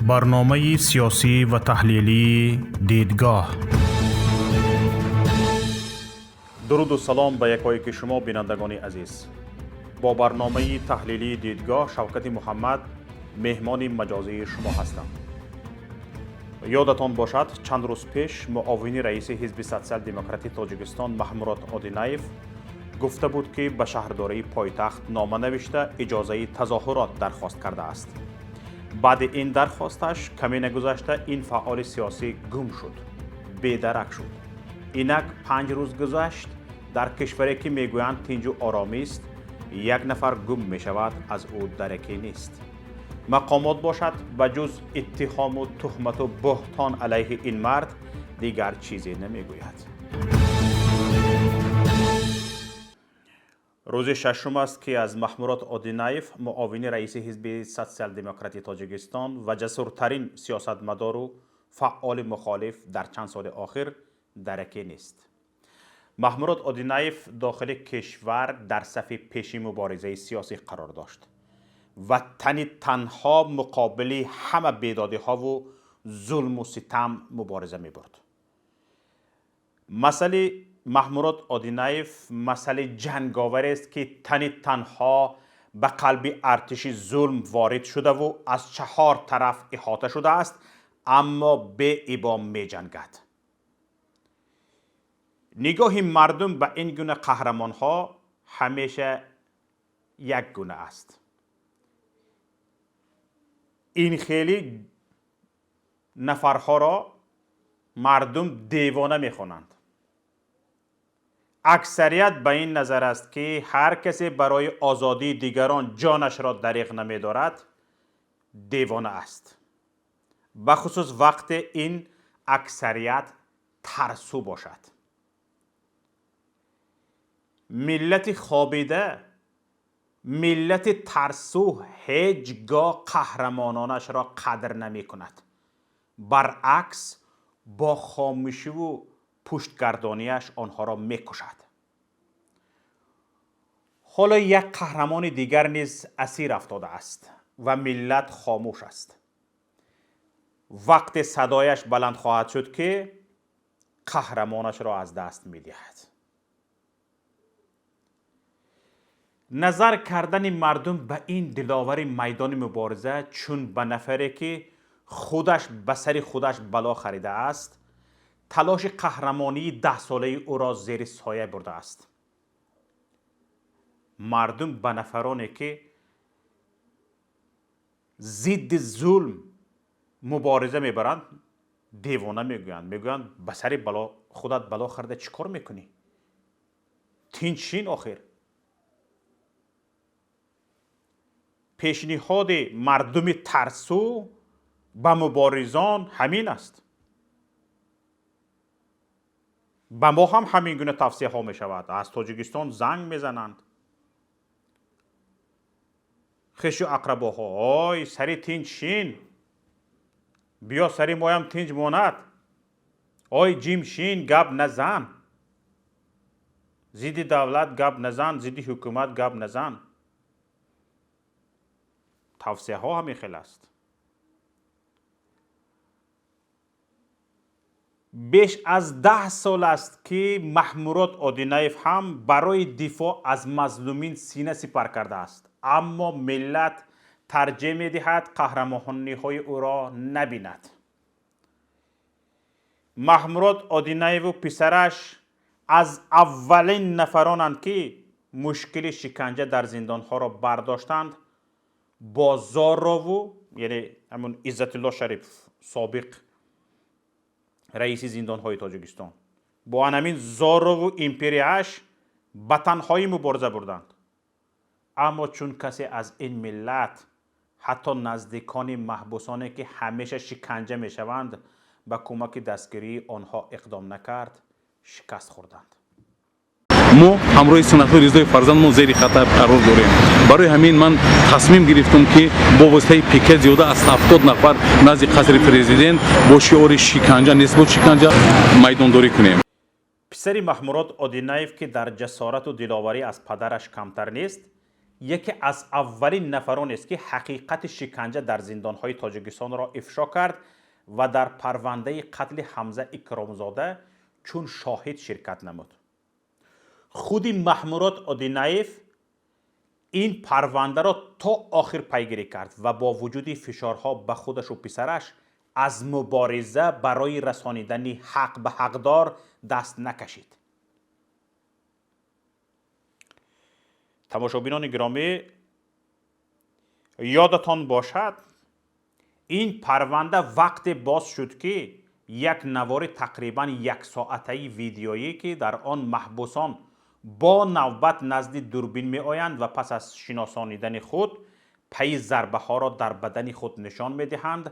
Барномаи сиёсӣ ва таҳлилии «Дидгоҳ». Дуруду салом ба якояки шумо, бинандагони азиз. Бо барномаи таҳлилии «Дидгоҳ» Шавкати Муҳаммад меҳмони маҷозии шумо ҳастам. Ёдатон бошад, чанд рӯз пеш муовини раиси Ҳизби Социал-демократии Тоҷикистон Маҳмурод Одинаев гуфта буд, ки ба шаҳрдории пойтахт нома навишта, иҷозаи тазоҳурот дархост кардааст. Баъди ин дархосташ каме нагузашта ин фаъоли сиёсӣ гум шуд, бедарак шуд. Инак 5 рӯз гузашт. Дар кишваре, ки мегӯянд тинҷу оромист, як нафар гум мешавад, аз ӯ дараке нест. Мақомот бошад, ба ҷуз иттиҳому туҳмату буҳтон алайҳи ин мард дигар чизе намегӯяд. Рӯзи шашум аст, ки аз Маҳмурод Одинаев, муовини раиси Ҳизби Социал-демократии Тоҷикистон ва ҷасуртарин сиёсатмадору фаъоли мухолиф дар чанд соли охир, дараке нест. Маҳмурод Одинаев дохили кишвар дар сафи пеши муборизаи сиёсӣ қарор дошт ва тани танҳо муқобили ҳама бедодиҳову зулму ситам мубориза мебурд. Масъали Маҳмурод Одинаев масъали ҷанговарест, ки тани танҳо ба қалби артиши зулм ворид шудаву аз чаҳор тараф иҳота шудааст, аммо беибо меҷангад. Нигоҳи мардум ба ин гуна қаҳрамонҳо ҳамеша як гуна аст. Ин хеле нафарҳоро мардум девона мехонанд. Аксарият ба ин назар аст, ки ҳар касе барои озодии дигарон ҷонашро дариғ намедорад, девона аст, бахусус вақте ин аксарият тарсу бошад. Миллати хобида, миллати тарсу ҳеҷ гоҳ қаҳрамононашро қадр намекунад, баръакс, бо хомӯшиву пуштгардонияш онҳоро мекушад. Ҳоло як қаҳрамони дигар низ асир афтодааст ва миллат хомӯш аст. Вақте садояш баланд хоҳад шуд, ки қаҳрамонашро аз даст медиҳад. Назар кардани мардум ба ин диловари майдони мубориза чун ба нафаре, ки худаш ба сари худаш бало харидааст, талоши қаҳрамонии даҳсолаи ӯро зери соя бурдааст. Мардум ба нафароне, ки зидди зулм мубориза мебаранд, девона мегӯянд. Мегӯянд: «Ба сари бало худат бало харида чӣ кор мекунӣ? Тинч шин охир». Пешниҳоди мардуми тарсу ба муборизон ҳамин аст. Ба мо ҳам ҳамин гуна тавсияҳо мешавад. Аз Тоҷикистон занг мезананд хешу ақрабоҳо: «Ой, сари тинч шин, биё, сари моям тинҷ монад. Ой, ҷим шин, гап назан, зидди давлат гап назан, зидди ҳукумат гап назан». Тавсияҳо ҳамин хел аст. Беш аз 10 сол аст, ки Маҳмурод Одинаев ҳам барои дифоъ аз мазлумин сина сипар кардааст, аммо миллат тарҷеҳ медиҳад қаҳрамониҳои ӯро набинад. Маҳмурод Одинаеву писараш аз аввалин нафаронанд, ки мушкили шиканҷа дар зиндонҳоро бардоштанд. Бо Зорову, яъне ҳамун Иззатулло Шарипов, собиқ раиси зиндонҳои Тоҷикистон, бо анамин Зорову империяаш ба танҳоӣ мубориза бурданд. Аммо чун касе аз ин миллат, ҳатто наздикони маҳбусоне, ки ҳамеша шиканҷа мешаванд, ба кӯмаки дастгирии онҳо иқдом накард, шикаст хӯрданд. Мо ҳамроҳи Санатҳои Ризои фарзандмон зери хатар қарор дорем. Барои ҳамин ман тасмим гирифтам, ки бо воситаи пикет зиёда аз 70 нафар назди қасри президент бо шиори «Шиканҷа нест буд, шиканҷа» майдондорӣ кунем. Писари Маҳмурод Одинаев, ки дар ҷасорату диловарӣ аз падараш камтар нест. Яке аз аввалин нафаронест, ки ҳақиқати шиканҷа дар зиндонҳои Тоҷикистонро ифшо кард ва дар парвандаи қатли Ҳамза Икромзода чун шоҳид ширкат намуд. Худи Маҳмурод Одинаев ин парвандаро то охир пайгирӣ кард ва бо вуҷуди фишорҳо ба худашу писараш аз мубориза барои расонидани ҳақ ба ҳақдор даст накашид. Тамошобинони гиромӣ, ёдатон бошад, ин парванда вақте боз шуд, ки як навори тақрибан яксоатаи видеоӣ, ки дар он маҳбусон бо навбат назди дурбин меоянд ва пас аз шиносонидани худ пайи зарбаҳоро дар бадани худ нишон медиҳанд,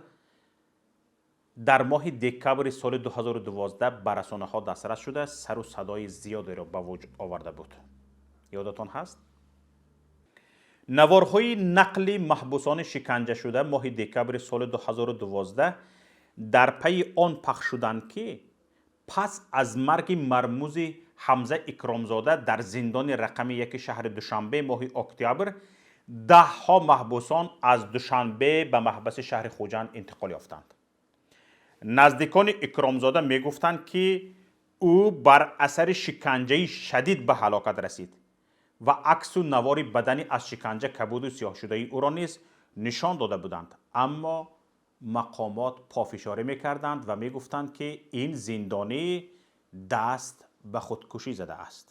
дар моҳи декабри соли 2012 ба расонаҳо дастрас шуда, сару садои зиёдеро ба вуҷуд оварда буд. Ёдатон ҳаст? Наворҳои нақли маҳбусони шиканҷашуда моҳи декабри соли 2012 дар пайи он пахш шуданд, ки пас аз марги мармузи Ҳамза Икромзода дар зиндони рақами 1 шаҳри Душанбе моҳи октябр даҳҳо маҳбусон аз Душанбе ба маҳбаси шаҳри Хуҷанд интиқол ёфтанд. Наздикони Икромзода мегуфтанд, ки ӯ бар асари шиканҷаи шадид ба ҳалокат расид ва аксу навори бадани аз шиканҷа кабуду сиёҳшудаи ӯро низ нишон дода буданд, аммо мақомот пофишорӣ мекарданд ва мегуфтанд, ки ин зиндонӣ даст ба худкушӣ задааст.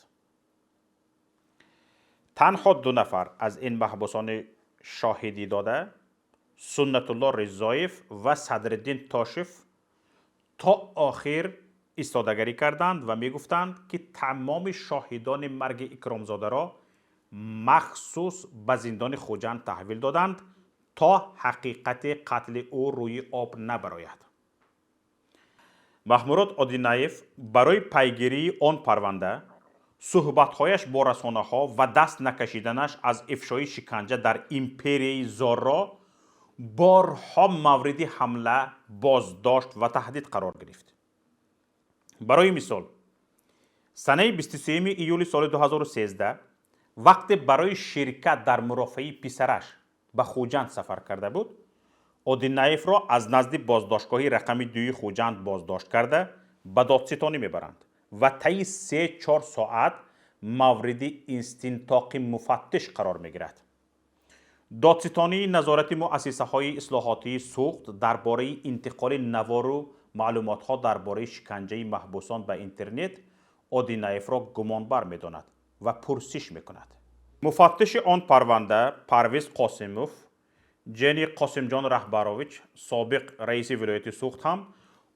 Танҳо ду нафар аз ин маҳбусони шоҳидӣ дода, Суннатулло Ризоев ва Садриддин Тошев, то охир истодагарӣ карданд ва мегуфтанд, ки тамоми шоҳидони марги Икромзодаро махсус ба зиндони Хуҷанд таҳвил доданд, то ҳақиқати қатли ӯ рӯи об набарояд. Маҳмурод Одинаев барои пайгирии он парванда, суҳбатҳояш бо расонаҳо ва даст накашиданаш аз ифшои шиканҷа дар империяи зорро борҳо мавриди ҳамла, боздошт ва таҳдид қарор гирифт. Барои мисол, санаи 23 июли соли 2013, вақте барои ширкат дар мурофиаи писараш ба Хуҷанд сафар карда буд, Одинаевро аз назди боздоштгоҳи рақами 2-и Хуҷанд боздошт карда, ба додситонӣ мебаранд ва таи 3-4 соат мавриди истинтоқи муфаттиш қарор мегирад. Додситонии назорати муассисаҳои ислоҳотии Суғд дар бораи интиқоли навору маълумотҳо дар бораи шиканҷаи маҳбусон ба интернет Одинаевро гумонбар медонад ва пурсиш мекунад. Муфаттиши он парванда Парвиз Қосимов, ҷени Қосимҷон Раҳбарович, собиқ раиси вилояти Суғд, ҳам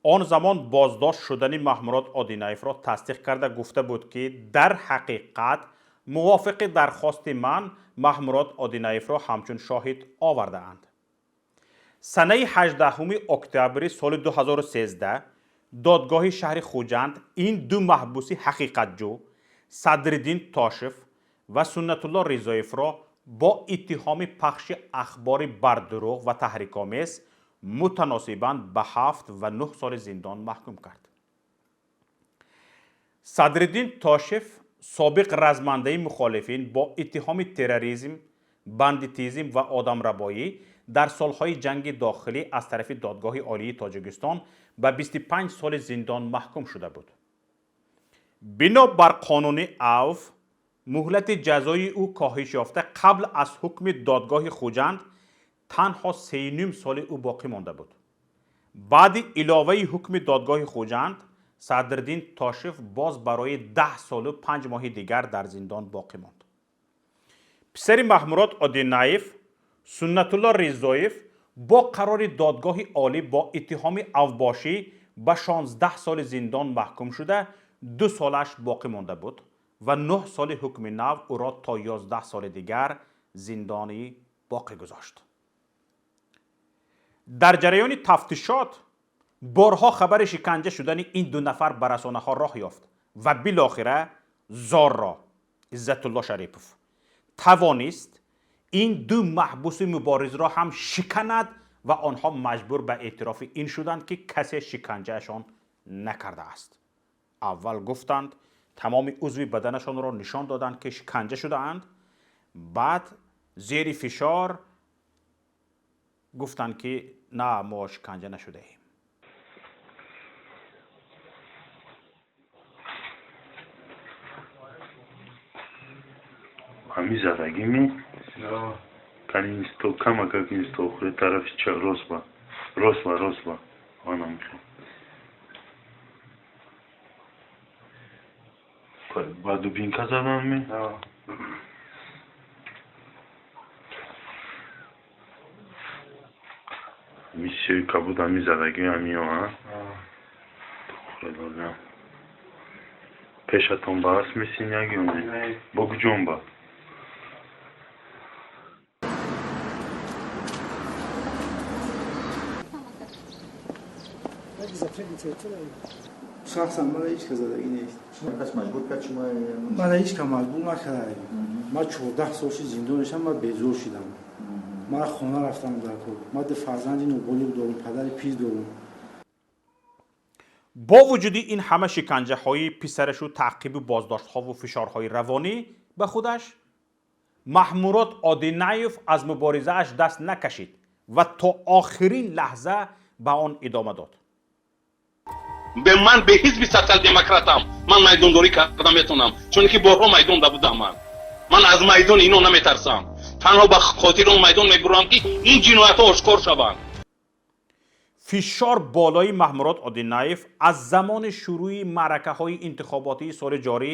он замон боздошт шудани Маҳмурод Одинаевро тасдиқ карда, гуфта буд, ки дар ҳақиқат мувофиқи дархости ман Маҳмурод Одинаевро ҳамчун шоҳид овардаанд. Санаи 18 октябри соли 2013 додгоҳи шаҳри Хуҷанд ин ду маҳбуси ҳақиқатҷӯ, Садриддин Тошев ва Суннатулло Ризоевро бо иттиҳоми пахши ахбори бардурӯғ ва таҳрикомез мутаносибан ба 7 ва 9 соли зиндон маҳкум кард. Садриддин Тошев, собиқ размандаи мухолифин, бо иттиҳоми терроризм, бандитизм ва одамрабоӣ дар солҳои ҷанги дохилӣ аз тарафи Додгоҳи Олии Тоҷикистон ба 25 соли зиндон маҳкум шуда буд. Бино бар қонуни авф, муҳлати ҷазои ӯ коҳиш ёфта, қабл аз ҳукми додгоҳи Хуҷанд танҳо 3,5 соли ӯ боқӣ монда буд. Баъди иловаи ҳукми додгоҳи Хуҷанд Садриддин Тошев боз барои 10 солу 5 моҳи дигар дар зиндон боқӣ монд. Писари Маҳмурод Одинаев, Суннатулло Ризоев, бо қарори Додгоҳи Олӣ бо иттиҳоми авбошӣ ба 16 соли зиндон маҳкум шуда, 2 солаш боқӣ монда буд ва 9 соли ҳукми нав ӯро то 11 соли дигар зиндонӣ боқӣ гузошт. Дар ҷараёни тафтишот борҳо хабари шиканҷа шудани ин ду нафар ба расонаҳо роҳ ёфт ва билохира зорро Иззатулло Шарипов тавонист ин ду маҳбуси муборизро ҳам шиканад ва онҳо маҷбур ба эътирофи ин шуданд, ки касе шиканҷаашон накардааст. Аввал гуфтанд, тамоми узви баданашонро нишон доданд, ки шиканҷа шудаанд, баъд Зери фишор гуфтанд, ки на, мо шиканҷа нашудаем. Ҳамин задагими кани стол камакак ин стол худи тарафи ростба, ростба, ростба, ана мехо ба дубинка задан ме. Ҳами сиёи кабуд, ҳами задаги, ҳамиё а пешатон ба аст месиняги бо куҷон ба. Шахсан мара ҳеҷ кас задагӣ нест. Кас маҷбур кард шумо? Мара ҳеҷ кас маҷбур накард. Ман 14 сол шид зиндон нишам, ман безор шидам, ман хона рафтам дар кор. Ман ду фарзанди ноболиғ дорум, падари пир дорум. Бо вуҷуди ин ҳама шиканҷаҳои писарашу таъқибу боздоштҳову фишорҳои равонӣ ба худаш, Маҳмурод Одинаев аз муборизааш даст накашид ва то охирин лаҳза ба он идома дод. Бе ман, бе ҳизби социал-демократам ман майдондорӣ карда метавонам, чунки борҳо майдонда будам. Ман аз майдон ино наметарсам, танҳо ба хотири он майдон мебурам, ки ин ҷиноятҳо ошкор шаванд. Фишор болои Маҳмурод Одинаев аз замони шурӯи маъракаҳои интихоботии соли ҷорӣ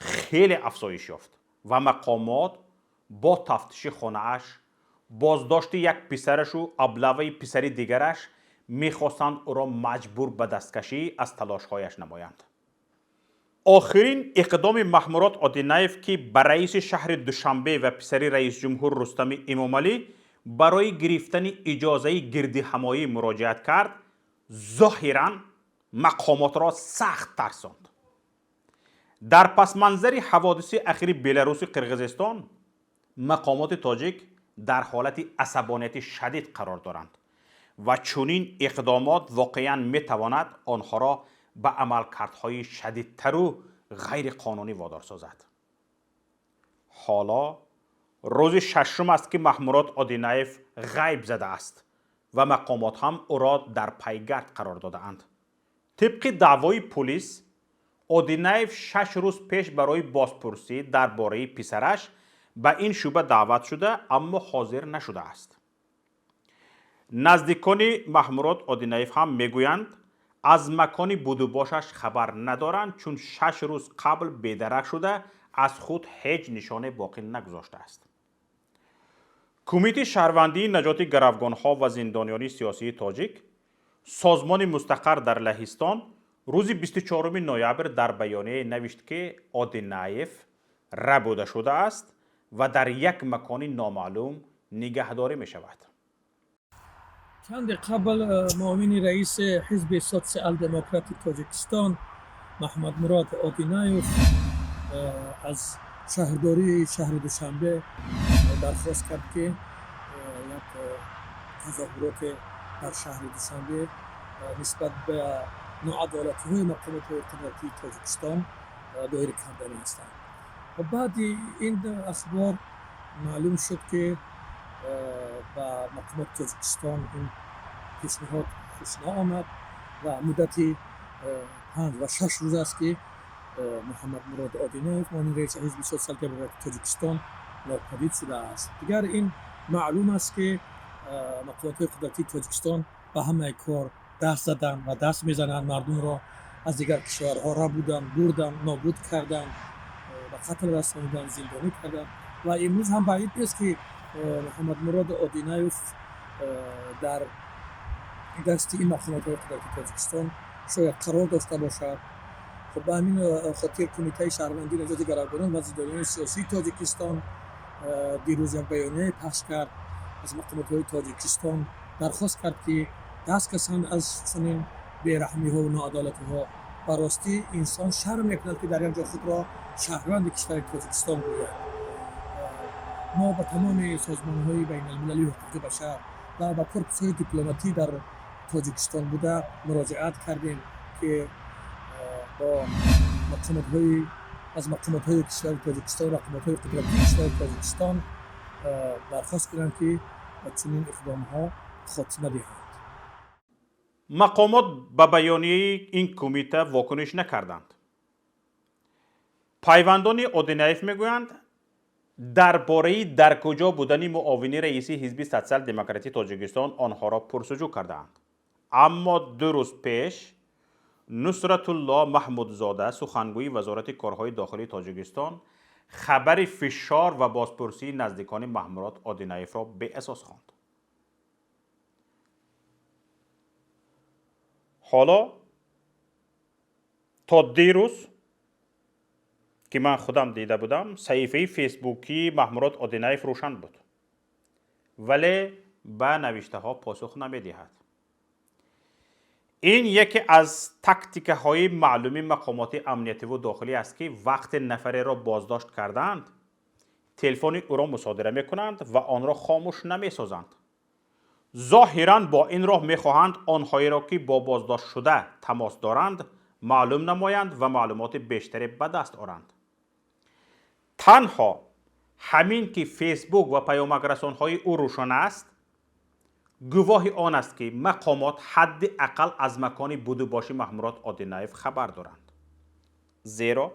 хеле афзоиш ёфт ва мақомот бо тафтиши хонааш, боздошти як писарашу облаваи писари дигараш мехостанд ӯро маҷбур ба дасткашӣ аз талошҳояш намоянд. Охирин иқдоми Маҳмурод Одинаев, ки ба раиси шаҳри Душанбе ва писари раисҷумҳур Рустами Эмомалӣ барои гирифтани иҷозаи гирдиҳамоӣ муроҷиат кард, зоҳиран мақомотро сахт тарсонд. Дар пасманзари ҳаводиси ахири Беларусу Қирғизистон мақомоти тоҷик дар ҳолати асабонияти шадид қарор доранд ва чунин иқдомот воқеан метавонад онҳоро ба амалкардҳои шадидтару ғайриқонунӣ водор созад. Ҳоло рӯзи шашум аст, ки Маҳмурод Одинаев ғайб задааст ва мақомот ҳам ӯро дар пайгард қарор додаанд. Тибқи даъвои пулис, Одинаев 6 рӯз пеш барои бозпурсӣ дар бораи писараш ба ин шӯъба даъват шуда, аммо ҳозир нашудааст. Наздикони Маҳмурод Одинаев ҳам мегӯянд, аз макони будубошаш хабар надоранд, чун 6 рӯз қабл бедарак шуда, аз худ ҳеҷ нишоне боқӣ нагузоштааст. Кумитаи шаҳрвандии наҷоти гаравгонҳо ва зиндониёни сиёсии тоҷик, созмони мустақар дар Лаҳистон, рӯзи 24 ноябр дар баёнияе навишт, ки Одинаев рабуда шудааст ва дар як макони номаълум нигаҳдорӣ мешавад. Чанде қабл муовини раиси ҳизби социал-демократи Тоҷикистон Маҳмадмурод Одинаев аз шаҳрдории шаҳри Душанбе дархост кард, ки як тазоҳуроте дар шаҳри Душанбе нисбат ба ноадолатиҳои мақомотҳои қудратии Тоҷикистон доир кардани ҳастанд. Ва баъди ин ахбор маълум шуд, ки ба мақомоти Тоҷикистон ин пешниҳод хуш наомад ва муддати 5 ва 6 рӯз аст, ки Муҳаммадмурод Одинаев, муовини раиси ҳизби социал-демократи Тоҷикистон, нопадид шудааст. Дигар ин маълум аст, ки мақомотҳои қудратии Тоҷикистон ба ҳамаи кор даст заданд ва даст мезананд. Мардумро аз дигар кишварҳо рабуданд, бурданд, нобуд карданд, ба қатл расониданд, зиндонӣ карданд ва имрӯз ҳам баъид нест, ки Муҳаммадмурод Одинаев дар дасти ин мақомотҳои қудрати Тоҷикистон шояд қарор дошта бошад. Хуб, ба ҳамин хотир Кумитаи шаҳрвандии наҷоти гаравгонон ва зиндониёни сиёсии Тоҷикистон дирӯз як баёнияе пахш кард, аз мақомотҳои Тоҷикистон дархост кард, ки даст кашанд аз чунин бераҳмиҳову ноадолатиҳо. Ба ростӣ, инсон шарм мекунад, ки дар як ҷо худро шаҳрванди кишвари Тоҷикистон гӯяд. Мо ба тамоми созмонҳои байналмилалии ҳуқуқи башар ва ба корпусҳои дипломатӣ дар Тоҷикистон буда муроҷиат кардем, ки бо мақомотҳои аз мақомотҳои кишвари Тоҷикистон, мақомотҳои қудратии кишвари Тоҷикистон Дархост кунанд, ки ба чунин иқдомҳо хотима диҳанд. Мақомот ба баёнияи ин кумита вокуниш накарданд. Пайвандони Одинаев мегӯянд, дар бораи дар куҷо будани муовини раиси Ҳизби Социал-демократии Тоҷикистон онҳоро пурсуҷӯ кардаанд. Аммо 2 рӯз пеш Нусратулло Маҳмудзода, сухангӯи Вазорати корҳои дохилии Тоҷикистон, хабари фишор ва бозпурсии наздикони Маҳмурод Одинаевро беасос хонд. Ҳоло то дирӯз, ки ман худам дида будам, саҳифаи фейсбукии Маҳмурод Одинаев рӯшан буд, вале ба навиштаҳо посух намедиҳад. Ин яке аз тактикаҳои маълуми мақомоти амниятиву дохилӣ аст, ки вақте нафареро боздошт кардаанд, телефони ӯро мусодира мекунанд ва онро хомӯш намесозанд. Зоҳиран бо ин роҳ мехоҳанд онҳоеро, ки бо боздоштшуда тамос доранд, маълум намоянд ва маълумоти бештаре ба даст оранд. Танҳо ҳамин ки Фейсбук ва паёмакрасонҳои ӯ рӯшан аст, гувоҳи он аст, ки мақомот ҳадди ақал аз макони будубоши Маҳмурод Одинаев хабар доранд. Зеро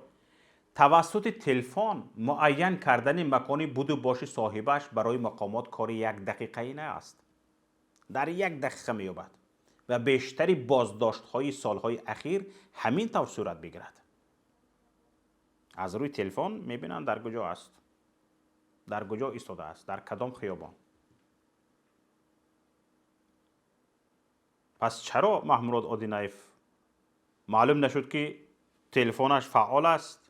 тавассути телефон муайян кардани макони будубоши соҳибаш барои мақомот кори якдақиқаӣ нест. Дар як дақиқа меёбад ва бештари боздоштҳои солҳои ахир ҳамин тавр сурат мегирад. Аз рӯи телефон мебинанд, дар куҷо аст, дар куҷо истодааст, дар кадом хиёбон. Пас чаро Маҳмурод Одинаев маълум нашуд, ки телефонаш фаъол аст,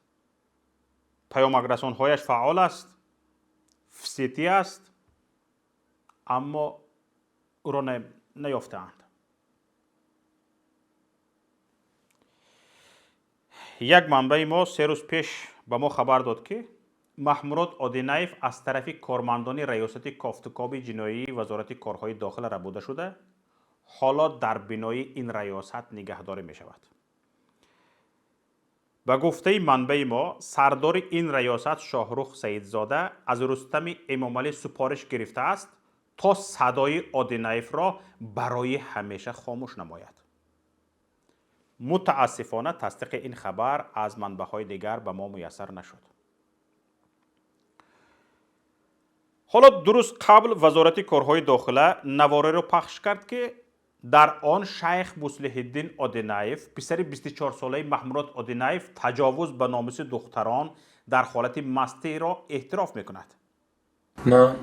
паёмакрасонҳояш фаъол аст, в сети аст, аммо ӯро наёфтаанд? Як манбаи мо 3 рӯз пеш ба мо хабар дод, ки Маҳмурод Одинаев аз тарафи кормандони Раёсати кофтукоби ҷиноии Вазорати корҳои дохила рабуда шуда, ҳоло дар бинои ин раёсат нигаҳдорӣ мешавад. Ба гуфтаи манбаи мо, сардори ин раёсат Шоҳрух Саидзода аз Рустами Эмомалӣ супориш гирифтааст, то садои Одинаевро барои ҳамеша хомӯш намояд. Мутаассифона, тасдиқи ин хабар аз манбаъҳои дигар ба мо муяссар нашуд. Ҳоло 2 рӯз қабл Вазорати корҳои дохила навореро пахш кард, ки дар он шайх Муслиҳиддин Одинаев, писари 24-солаи Маҳмурод Одинаев, таҷовуз ба номуси духтарон дар ҳолати мастиро эътироф мекунад. Ман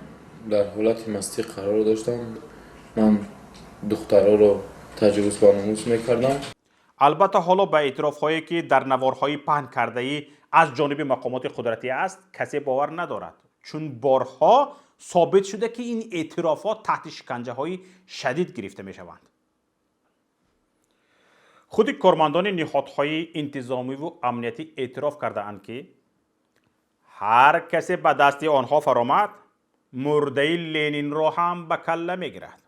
дар ҳолати мастӣ қарор доштам. Ман духтароро таҷовуз ба номус мекардам. Албатта, ҳоло ба эътирофҳое, ки дар наворҳои паҳн кардаӣ аз ҷониби мақомоти қудратӣ аст, касе бовар надорад, чун борҳо собит шуда, ки ин эътирофҳо таҳти шиканҷаҳои шадид гирифта мешаванд. Худи кормандони ниҳодҳои интизомиву амниятӣ эътироф кардаанд, ки ҳар касе ба дасти онҳо фаромад, мурдаи Ленинро ҳам ба калла мегирад.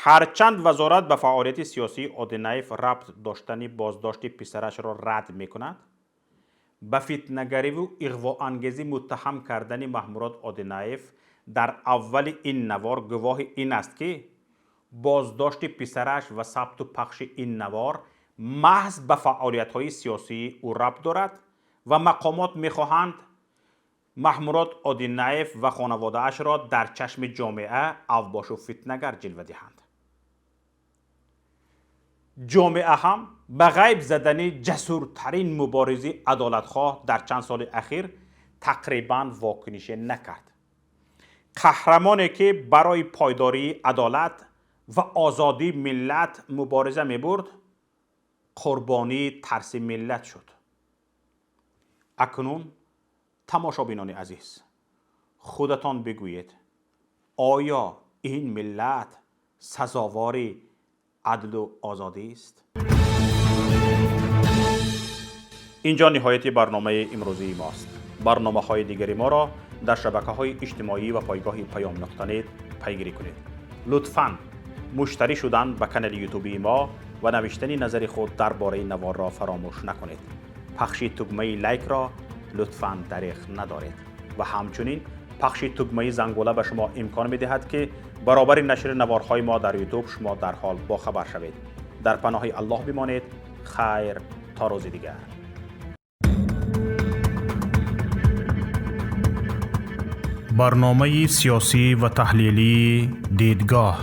Ҳарчанд вазорат ба фаъолияти сиёсии Одинаев рабт доштани боздошти писарашро рад мекунад, ба фитнагариву иғвоангезӣ муттаҳам кардани Маҳмурод Одинаев дар аввали ин навор гувоҳи ин аст, ки боздошти писараш ва сабту пахши ин навор маҳз ба фаъолиятҳои сиёсии ӯ рабт дорад ва мақомот мехоҳанд Маҳмурод Одинаев ва хонаводаашро дар чашми ҷомеа авбошу фитнагар ҷилва диҳанд. Ҷомеа ҳам ба ғайб задани ҷасуртарин муборизи адолатхоҳ дар чанд соли ахир тақрибан вокунише накард. Қаҳрамоне, ки барои пойдории адолат ва озодии миллат мубориза мебурд, қурбонии тарси миллат шуд. Акнун, тамошобинони азиз, худатон бигӯед, оё ин миллат сазовори адлу озодист? Инҷо ниҳояти барномаи имрӯзии мост. Барномаҳои дигари моро дар шабакаҳои иҷтимоӣ ва пойгоҳи Паём нуқта нет пайгирӣ кунед. Лутфан муштарӣ шудан ба канали ютубии мо ва навиштани назари худ дар бораи наворро фаромӯш накунед. Пахши тугмаи лайкро лутфан дариғ надоред ва ҳамчунин Пахши тугмаи зангула ба шумо имкон медиҳад, ки баробари нашри наворҳои мо дар Ютуб шумо дарҳол бохабар шавед. Дар паноҳи Аллоҳ бимонед. Хайр, то рӯзи дигар. Барномаи сиёсӣ ва таҳлилии «Дидгоҳ».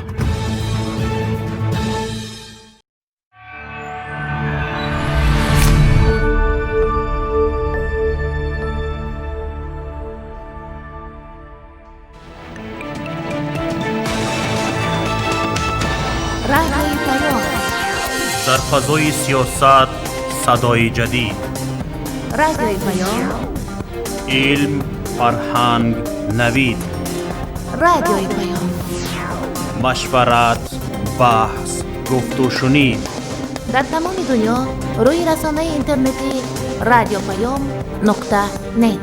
Радиои Паём. Дар фазои сиёсат садои ҷадид. Радиои Паём. Илм, фарҳанг, навид. Радиои Паём. Машварат, баҳс, гуфтушунид. Дар тамоми дунё рӯи расонаи интернетӣ радиопаём.нет.